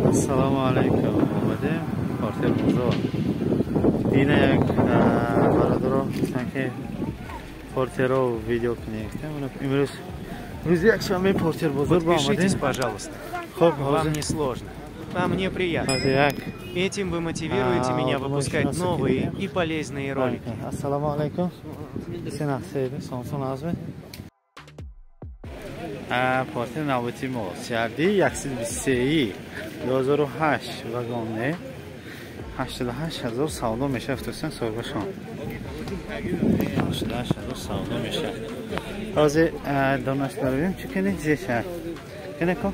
Ассалому алайкум. Омадем Портер бозор. Ина як бародаро гуфтанд, ки Портеро видео кунем. Имрӯз рӯзи якшанбе Портер бозор ба омадем. Подпишитесь, пожалуйста. Хоб, Вам не сложно. А мне приятно. Этим вы мотивируете меня выпускать новые и полезные ролики. Ассалому алайкум. Сена сейби, Самсон азми. Портер навбати мо CRD 123 2008 вагон 88 ҳазор савдо мешавад, фтосан соҳибашон. 88 ҳазор савдо мешавад. Ҳозир донаш даровем, чӣ кунед зеша? Кунед ко?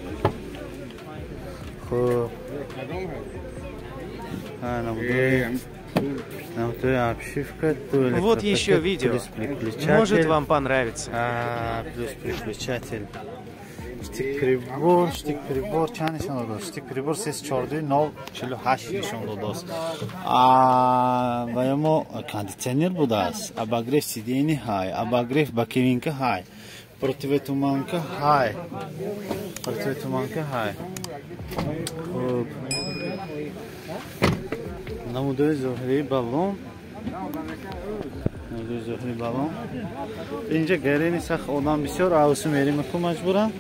Хуб. Намудои обшивка, Вот еще видео. Может, вам понравится. Плюс переключатель. Штык-прибор, штык-прибор чанд нишон додааст? Штык-прибор 34048 нишон додааст. Ва мо кондитсионер будааст. Обогрев сиденья ҳай, обогрев боковинка ҳай, противотуманка ҳай. Противотуманка ҳай. Хуб. Намудои зоҳирии баллон. Намудои зоҳирии баллон. Инҷа гарени сахт одам бисёр, авсу мерим ку маҷбурам.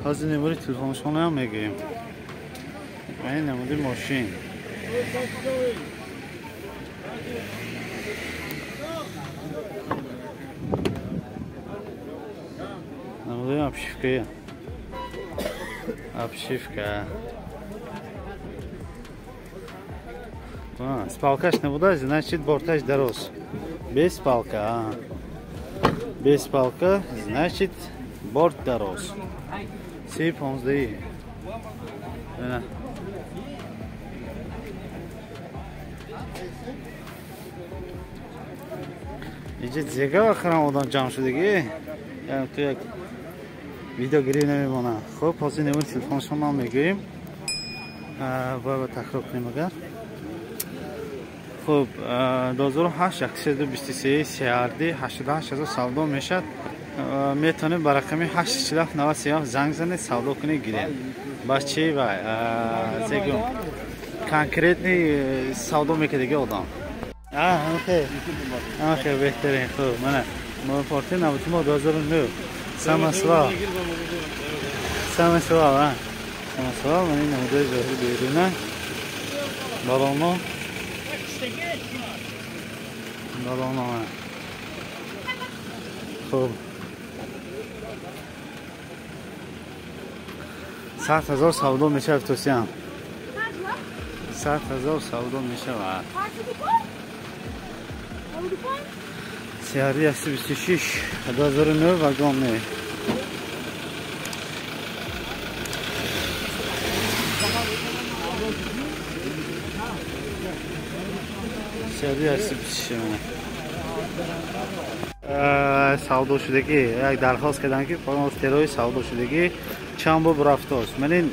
Ҳозир намуди телефоншонаам мегӯем. Ин намуди мошин. Намуди обшивка. Обшивка. Спалкаш набуда, значит, борташ дароз. Без палка. Без палка, значит, борт дароз. Си понздаҳи. Инҷа зега охирам одам ҷамъ шудагӣ. Ту як видеогирӣ намемонад. Хуб, ҳозир намуди телефоншонам мегӯем. Бояд такрор кунем агар. Хуб, 2008 123 CRD 88 ҳазор савдо мешавад. Метавонед ба рақами 847 97 занг занед, савдо кунед, гиред. Бас чи вай, зегум конкретный савдо мекардаги одам. Окей. Окей, беҳтарин. Хуб, мана мо Портер навбати мо 2009. Самосвал. Самосвал, а. Самосвал, мана ин намудаи зоҳири беруна. Балоно. Балоно. Хуб. 100 ҳазор савдо мешавад тосиям. 100 ҳазор савдо мешавад. CRD 126 2009 вагон не. CRD 126 савдо шудагӣ, як дархост кардам, ки Портерои савдо шудагӣ чанд бор рафтааст. Ман ин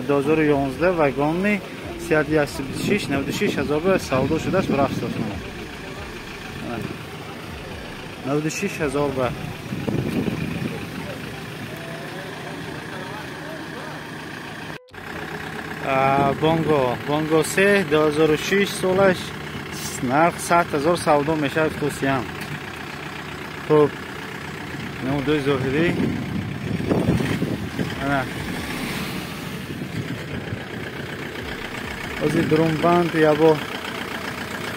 2011 вагонни CRD 126 96 ҳазор ба савдо шудааст, рафтааст. 96 ҳазор ба. Бонго, Бонго 3 2006 солаш, нарх 100 ҳазор савдо мешавад тусиям. Хуб, намудои зоҳирӣ. Ана. Ҳозир дурунбанд ябо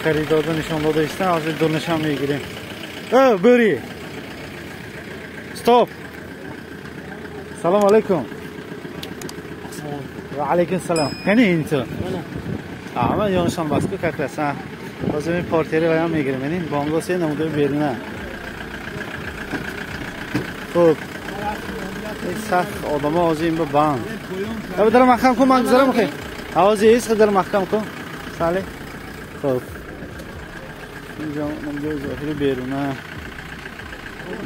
харидода нишон дода истан, ҳозир дурнашам мегирем. Бӯри! Стоп! Салом алайкум. Ва алайкум салом. Кани ин ту? Ман ёнашам баску как раз. Ҳозир ин Портери ваям мегирем. Ин Бонго се намудои беруна. Хуб, сахт одамо ҳозир ин ба банд. Дар маҳкам кун, ман гузарам хе. Ҳозир ҳеч дар маҳкам кун. Сале. Хуб. Инҷо намудои зоҳири беруна.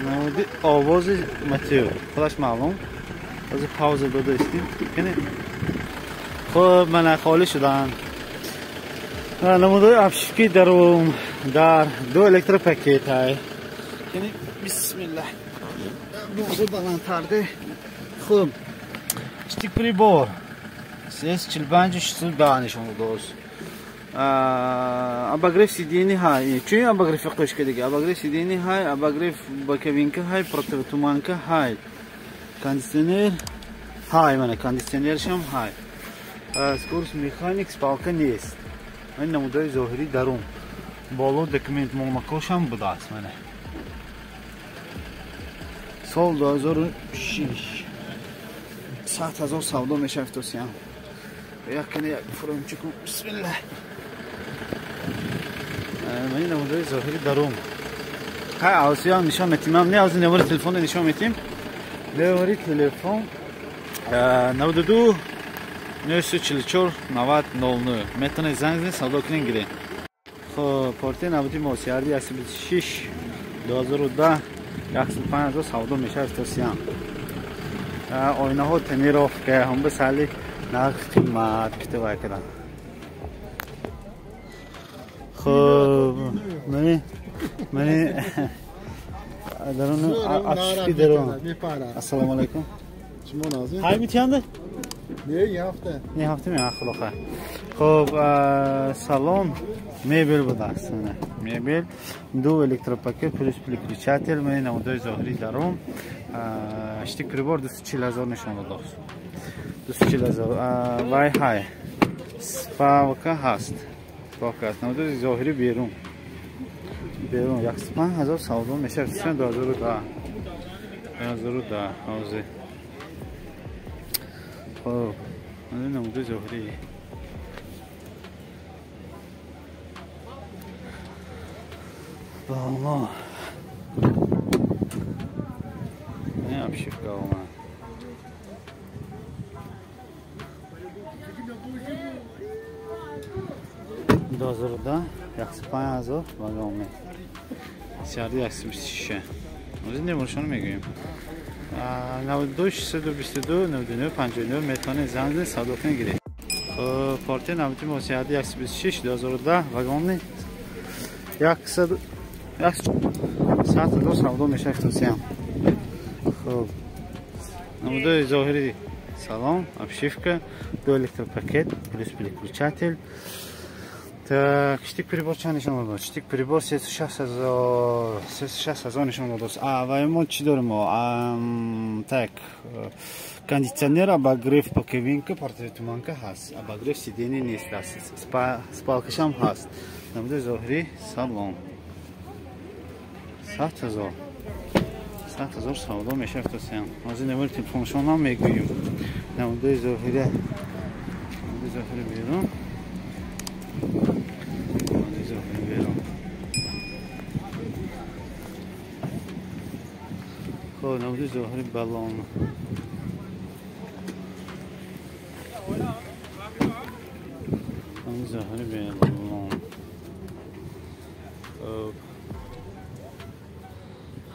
Намуди овози Матео. Худаш маълум. Ҳозир пауза дода истем. Кунед. Хуб, мана холӣ шуданд. Намудои обшивки дарун дар ду электропакет ҳай. Кунед, бисмиллаҳ. Бозор баландтарде. Хуб, штык прибор. С45 610 нишон додааст. Обогрев сидений ҳай. Чун обогрев қошка дига. Обогрев сидений ҳай, обогрев боковинка ҳай, противотуманка ҳай. Кондиционер ҳай, мана кондиционершам ҳай. Скорость механик, спалка нест. Ман намудаи зоҳирӣ дарун. Боло документ монакошам будааст мана. Сол 2006. 100,000 савдо мешавад тосиям. Як кане як фурумчику. Бисмиллах. Ман намудаи зоҳирӣ дарун. Ҳай авсиям нишон метим. Не аз номери телефон нишон метим. Номери телефон 92 944 90 00. Метавонед занг занед, савдо кунед, гиред. Хоб, партия навбати мо CRV 126 2010 105,000 савдо мешавад тосиям. Оинаҳо тонировка, ҳам ба сали нарх қимат китова кардан. Хоб, мани дарун обшивки дарун. Ассалому алайкум. Шумо назир? Ҳай митянда? Не, ин ҳафта. Не ҳафта ме, худо хайр. Хоб, салон мебел будааст. Мебел, ду электропакет плюс переключатель, мани намудаи зоҳирӣ дарун. Штик прибор 240,000 нишон додааст. 240,000. Вай ҳай. Спалка ҳаст. Спалка ҳаст. Намудаи зоҳирӣ берун. Берун 105,000 савдо мешавад. 2010. 2010 ҳозир. Хоб, намудаи зоҳирӣ. Балло. Не обшивка омад. 2010 105,000 вагон. CRV 126. Ҳозир немуршонро мегӯем. 92 622 99 59 метавонед занг занед, савдо кунед, гиред. Хоб, партия навбати мо CRV 126 2010 вагони 100,000 савдо мешавад тосиям. Хоб, намудаи зоҳирӣ салон, обшивка, ду электропакет плюс переключатель. Так, штик прибор чанд нишон додааст? Штик прибор 360,000, 360,000 нишон додааст. Ва мо чӣ дорем мо? Так, кондиционер, обогрев боковинка, противотуманка ҳаст. Обогрев сидений нест, спалкашам ҳаст. Намудаи зоҳирӣ салон. 100,000. 100,000 савдо мешавад тосиям. Ҳозир номери телефоншонам мегӯем. Намудаи зоҳирӣ, намудаи зоҳирӣ берун. Намудаи зоҳирӣ берун. Хоб, намудаи зоҳирӣ балон. Намудаи зоҳирӣ балон. Хоб,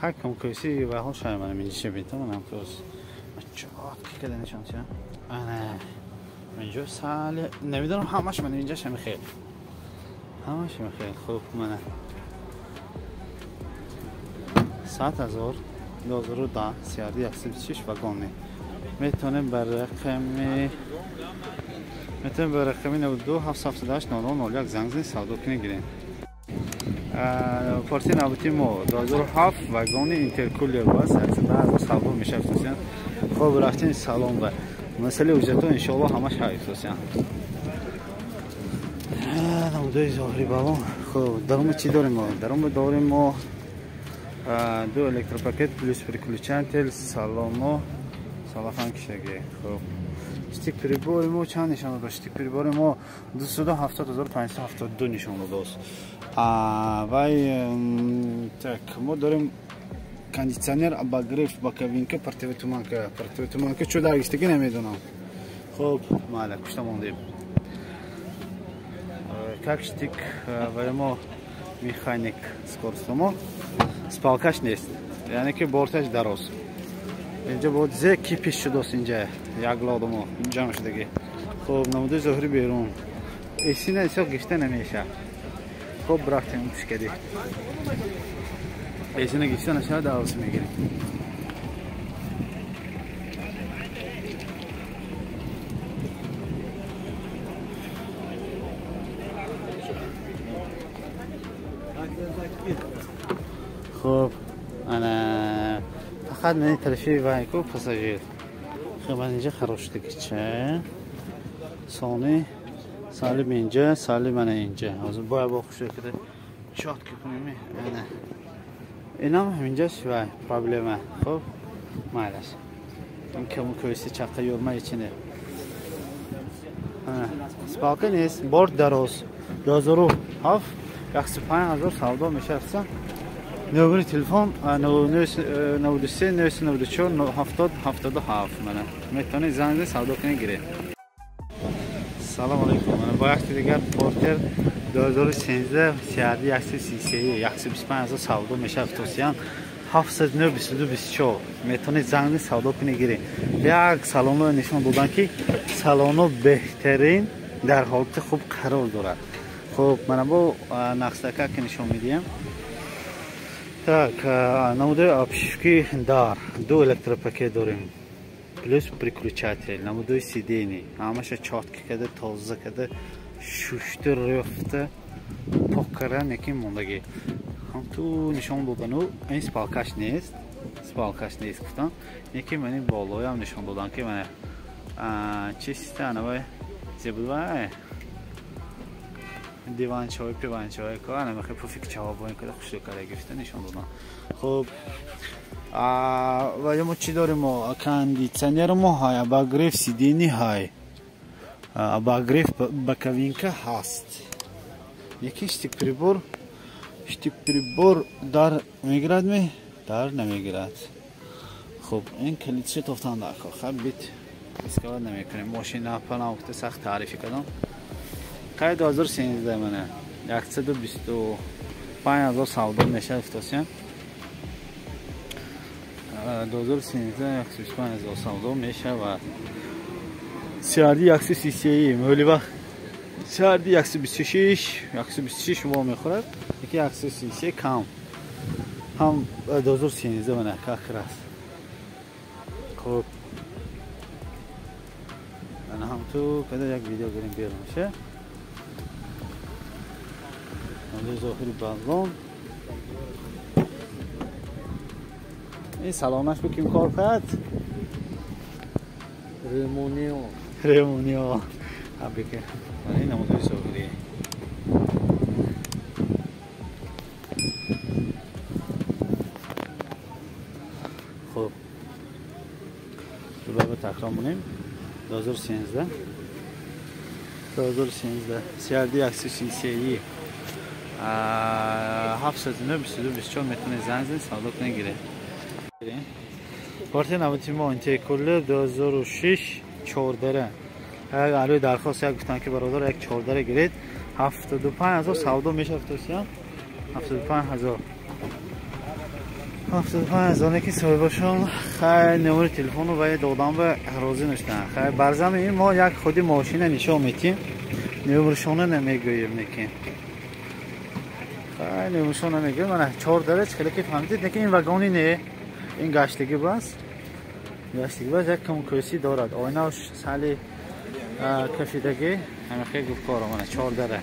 ҳар кам кӯси вайҳо шай мана минҷа битавонам кӯс. Чот ки када нишон тия. Ана инҷо сали намедонам ҳамаш мана инҷа шами хел. Ҳамаш хел. Хуб, мана 100,000 2010 CRV 126 вагони. Метавонем ба рақами 92 778 00 01 занг занед, савдо кунед, гиред. Партия навбати мо 2007 вагони интеркулер бас 110,000 савдо мешавад тосиям. Хоб, рафтем салон ба масъалаи ҳуҷҷатҳо иншоаллоҳ ҳамаш ҳай тосиям. Намудаи зоҳирӣ балон. Хоб, дарума чӣ дорем мо? Дарума дорем мо ду электропакет плюс переключатель, салоно, салафан кишаги. Хоб, штик прибори мо чанд нишон додааст? Штик прибори мо 270,572 нишон додааст. Вай так, мо дорем кондиционер, обогрев, боковинка, противотуманка. Противотуманка чӯ даргиштагӣ намедонам. Хоб, майла, кушта мондем. Как штик вай мо механик скоростмо спалкаш нест, яъне ки борташ дароз. Инҷа бо зе кипиш шудааст, инҷа як лодомо ҷамъ шудагӣ. Хоб, намудаи зоҳирӣ берун. Эсина исоқ гирифта намешавад. Хоб, рафтем пушкади. Эсина гирифта нашавад, авс мегирем. Хуб, ана фақат мани тарафи вайку пассажир. Хуб, ман инҷа хароштагича. Сони салим инҷа, салим ана инҷа. Ҳозир боя бо хушро кида чётко кунем. Ана. Инам ҳаминҷаш вай проблема. Хуб, майлаш. Ин кому кӯси чаққа ёрма ичине. Спалка нест, борт дароз. 2007 105 000 савдо мешавад. Номери телефон 93 994 70 77 мана. Метавонед занг занед, савдо кунед, гиред. Салом алейкум. Мана бо якти дигар Портер 2013 CRD 133 125 000 савдо мешавад. Тосиян 709 22 24. Метавонед занг занед, савдо кунед, гиред. Як салонро нишон додан ки салоно беҳтарин дар ҳолати хуб қарор дорад. Хуб, мана бо нақшака ки нишон медиҳем. Так, намудаи обшивки дар ду электропакет дорем. Плюс переключатель, намудаи сидени. Ҳамаша чётко када, тоза када, шушта, рёфта, пок кара, некин мондагӣ. Ҳам ту нишон додану, ин спалкаш нест. Спалкаш нест гуфтам. Некин мани болоям нишон додан ки мана чиста анавай зебудвай диванчаҳои пиванчаҳое ко ана мехоҳи пуфикчаҳо бо ин када хушрӯ кара гирифта нишон додам. Хуб, ва мо чӣ дорем? Мо кондитсионер мо ҳай, обогрев сидени ҳай, обогрев боковинка ҳаст. Яки штик прибор дар мегирад ми? Дар намегирад. Хуб, ин калидчи тофтан дар кор. Хаб бит искават намекунем. Мошина панам гуфта сахт таърифӣ кардам. Қай 2013 мана 125 000 савдо мешавад фтосиян. 2013 125 000 савдо мешавад. CRD 133 мӯли вақт CRD 126 126 во мехӯрад, яки 133 кам. Ҳам 2013 мана как раз. Хуб, ана ҳам ту када як видео гирем берун ша. Зоҳири баллон. Ин салонаш бо ким кор кард? Ремонио. Ремонио. Абике. Ин намудаи зоҳирӣ. Хуб. Дубора такрор монем. 2013 2013 CRD 133 709 22 24 метавонед занг занед, савдо кунед, гиред. Порти навбати мо интекулер 2006 14. Алӯи дархост як гуфтанд ки бародар як 14 гиред. 75 000 савдо мешавад тосиян. 75 000. 75 000 ки соҳибашон хай номери телефону ва додам ба розӣ нашуданд. Хай барзами ин мо як худи мошина нишон медиҳем. Номершона намегӯем некин. Хай номершона намегӯем. Мана 14 чӣ ки фаҳмидед, некин ин вагони не. Ин гаштагӣ бас. Гаштагӣ бас як кам кӯси дорад. Оинаш сали кафидагӣ ҳамихе гуфт кор мана 14.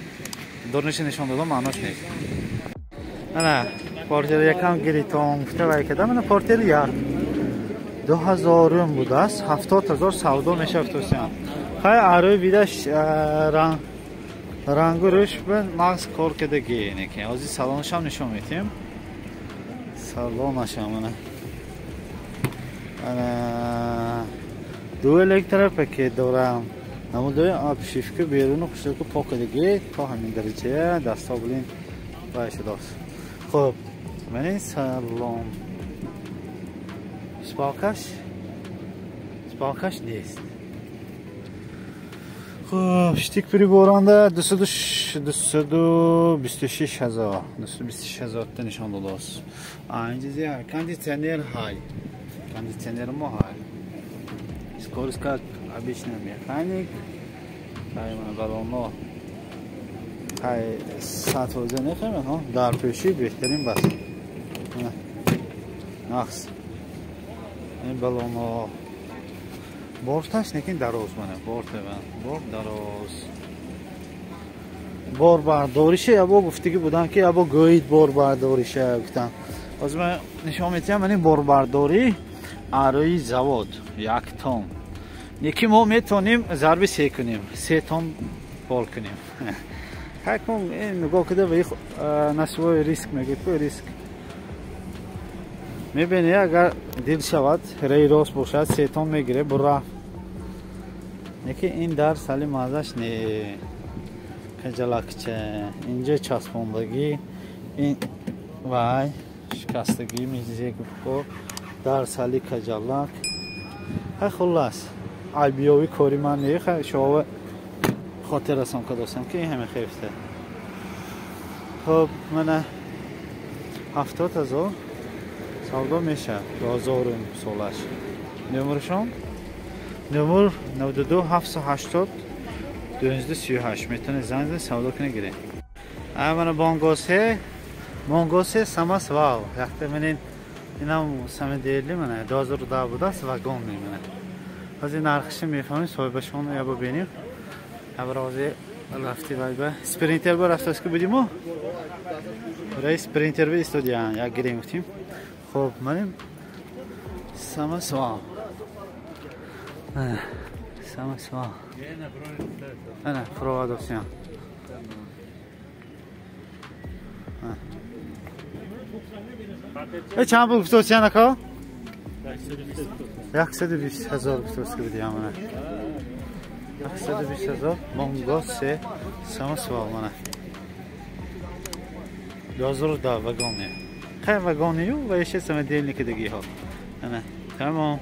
Дурниши нишон додам, маънош нест. Ана портер якам гиритон гуфта вай кардам. Мана портер як 2000 будааст, 70 000 савдо мешавад тосиян. Хай арӯи видаш рангу рӯш ба нағз кор кардагӣ неки. Ҳозир салонашам нишон медиҳем. Салонашам мана. Ана ду электропакет дорам. Намудаи обшивка беруну хушроку пок кардагӣ то ҳамин дараҷа дасто блин вай шудааст. Хуб, мана ин салон. Спалкаш нест. Хуб, штик приборанда 226 000 226 000 та нишон додааст. Инҷа зиёд кондитсионер ҳай. Кондитсионер мо ҳай. Скорость как обычный механик. Хай мана баллонҳо. Хай 100% нехӯрем, ҳо? Дар пеши беҳтарин бас. Нақс. Ин баллонҳо. Борташ некин дароз мана, борт ман. Борт дароз. Борбардориша ябо гуфтагӣ будан ки ябо гӯид борбардориша гуфтан. Ҳозир ман нишон медиҳам, ман ин борбардорӣ арои завод 1 тон. Неки мо метавонем зарби 3 кунем, 3 тон бор кунем. Ҳакм нигоҳ кида ва на свой риск мегӯяд, ку риск. Мебинӣ агар дил шавад, рей рост бошад, 3 тон мегире бура. Неки ин дар сали мазаш не. Каҷалакча инҷа часпондагӣ, ин вай шикастагӣ мезе гуфт дар сали каҷалак. Хай хуллас, айбиёви кори ман не, хай шова хотиррасон кардостам ки ин ҳама хефта. Хоб, мана 70 000 савдо мешавад 2000 солаш. Номершон номер 92 780 238 метавонед занг занед, савдо кунед, гиред. Мана Бонгосе самосвал. Якта манин инам самодельный мана 2010 будааст, вагонный мана. Ҳозир нархашро мефаҳмем, соҳибашонро ябо бинем. Ябо ҳозир рафти вайба спринтер ба рафтааст ки будиму. Раис спринтер ба истодиян, як гирем гуфтим. Хоб, маним самосвал. Самосвал. Ана, проводосян. Чанд пул гуфтосян ака? 120 000 гуфтос ки будиям мана. 120 000 Монго се самосвал мана. 2010 вагони. Хай вагонию ва еше самодельники дигиҳо. Ана, тамом.